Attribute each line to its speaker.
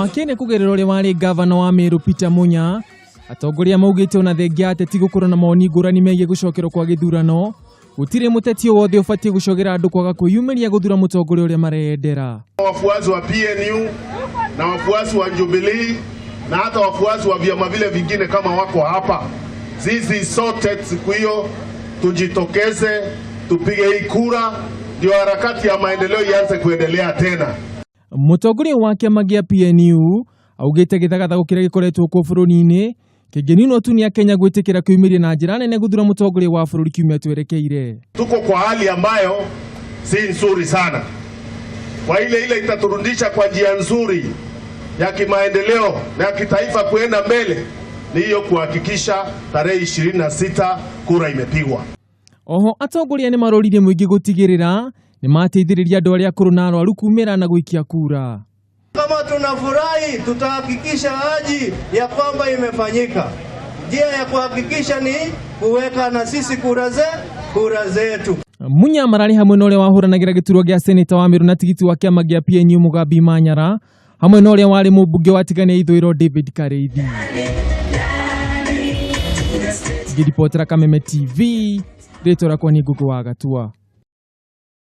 Speaker 1: Kĩama kĩene kũgerera ũrĩa warĩ ngavana wa Meru Peter Munya. Atongoria maugĩte ona thengia ateti gũkorwo na mawoni ngũrani megiĩ gũcokerwo kwa gĩthurano, gũtirĩ mũteti o wothe ũbatiĩ gũcogera andũ kwaga kwĩyumĩria gũthura mũtongoria ũrĩa mareyendera.
Speaker 2: Wafuasi wa PNU na wafuasi wa Jubilee na hata wafuasi wa vyama vile vingine kama wako hapa, sisi sote siku hiyo tujitokeze, tupige hii kura, ndio harakati ya maendeleo ianze kuendelea tena.
Speaker 1: Mũtongoria wa kĩama gĩa PNU augĩte gĩthagathago kĩrĩa gĩkoretwo kuo bũrũri-inĩ kĩngĩninwo tu nĩ Akenya gwĩtĩkĩra kwĩyumĩria na njĩra nene gũthura mũtongoria wa bũrũri kiumia twerekeire.
Speaker 2: Tuko kwa hali ambayo si nzuri sana, kwa ile itaturudisha kwa njia nzuri ya kimaendeleo na ya kitaifa kuenda mbele ni hiyo kuhakikisha tarehe 26 kura imepigwa.
Speaker 1: Oho atongoria nĩ maroririe mũingĩ gũtigĩrĩra nĩ mateithĩrĩria andũ arĩa akũrũ na arwaru kumĩra na gũikia kura.
Speaker 3: Kama tunafurahi, tutahakikisha haji ya kwamba imefanyika. Njia ya kuhakikisha ni kuweka na sisi kura zetu.
Speaker 1: Munya mararĩ hamwe na ũrĩa wahũranagĩra gĩturwa gĩa seneta wa Meru na tigiti wa kĩama gĩa PNU Mugambi Manyara, hamwe na ũrĩa warĩ mũmbunge wa Tigania Ithũĩro David Karĩithi. Ngĩribotera Kameme TV, rĩtwa rĩakwa nĩ Ngũgĩ wa Gatua.